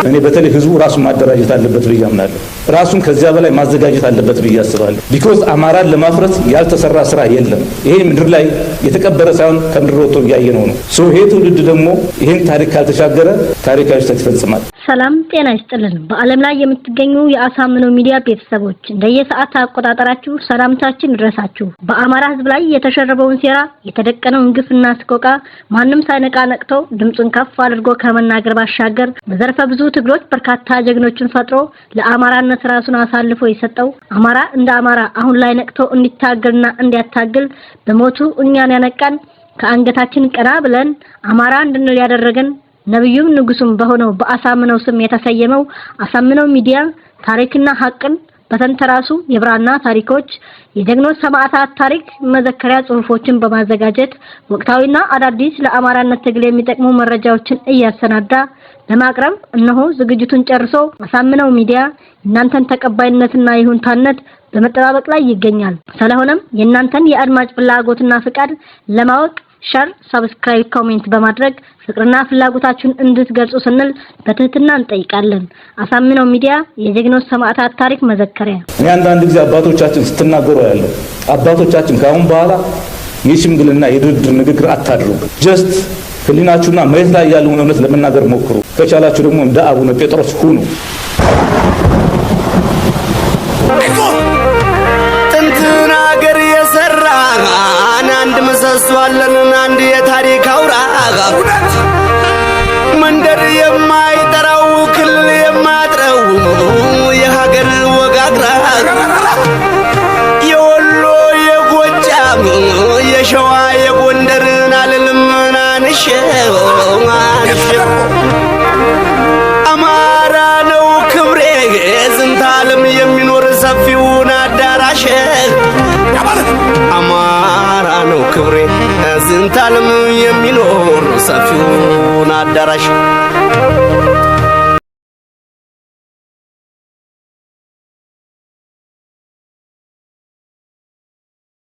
እኔ በተለይ ህዝቡ ራሱን ማደራጀት አለበት ብዬ አምናለሁ። ራሱን ከዚያ በላይ ማዘጋጀት አለበት ብዬ አስባለሁ። Because አማራን ለማፍረስ ያልተሰራ ስራ የለም። ይሄ ምድር ላይ የተቀበረ ሳይሆን ከምድር ወጥቶ እያየነው ነው። So ይሄ ትውልድ ደግሞ ይሄን ታሪክ ካልተሻገረ ታሪካዊ ስህተት ይፈጽማል። ሰላም ጤና ይስጥልን። በዓለም ላይ የምትገኙ የአሳምነው ሚዲያ ቤተሰቦች፣ እንደየሰዓት አቆጣጠራችሁ ሰላምታችን ይድረሳችሁ። በአማራ ህዝብ ላይ የተሸረበውን ሴራ፣ የተደቀነውን ግፍና ሰቆቃ ማንም ሳይነቃ ነቅቶ ድምፁን ከፍ አድርጎ ከመናገር ባሻገር በዘርፈ ብዙ ትግሎች በርካታ ጀግኖችን ፈጥሮ ለአማራነት ራሱን አሳልፎ የሰጠው አማራ እንደ አማራ አሁን ላይ ነቅቶ እንዲታገልና እንዲያታግል በሞቱ እኛን ያነቃን፣ ከአንገታችን ቀና ብለን አማራ እንድንል ያደረገን፣ ነብዩም ንጉሱም በሆነው በአሳምነው ስም የተሰየመው አሳምነው ሚዲያ ታሪክና ሀቅን በተንተራሱ የብራና ታሪኮች፣ የጀግኖች ሰማዕታት ታሪክ መዘከሪያ ጽሁፎችን በማዘጋጀት ወቅታዊና አዳዲስ ለአማራነት ትግል የሚጠቅሙ መረጃዎችን እያሰናዳ ለማቅረብ እነሆ ዝግጅቱን ጨርሶ አሳምነው ሚዲያ እናንተን ተቀባይነትና ይሁንታነት በመጠባበቅ ላይ ይገኛል። ስለሆነም የእናንተን የአድማጭ ፍላጎትና ፍቃድ ለማወቅ share፣ subscribe፣ comment በማድረግ ፍቅርና ፍላጎታችሁን እንድትገልጹ ስንል በትህትና እንጠይቃለን። አሳምነው ሚዲያ፣ የጀግኖች ሰማዕታት ታሪክ መዘከሪያ። እኔ አንዳንድ ጊዜ አባቶቻችን ስትናገሩ ያለው አባቶቻችን ከአሁን በኋላ የሽምግልና የድርድር ንግግር አታድርጉ። Just ህሊናችሁና መሬት ላይ ያለውን እውነት ለመናገር ሞክሩ። ከቻላችሁ ደግሞ እንደ አቡነ ጴጥሮስ ሁኑ። ጥንትን አገር የሰራ አንድ ምሰሶ አለን፣ አንድ የታሪክ አውራ፣ መንደር የማይጠራው፣ ክልል የማያጥረው የሀገር ወጋግራ፣ የወሎ፣ የጎጃም፣ የሸዋ፣ የጎንደርን አልልም አንሼ አንሼ። አማራ ነው ክብሬ፣ ዝንተ ዓለም የሚኖር ሰፊውን አዳራሽ። አማራ ነው ክብሬ፣ ዝንተ ዓለም የሚኖር ሰፊውን አዳራሽ።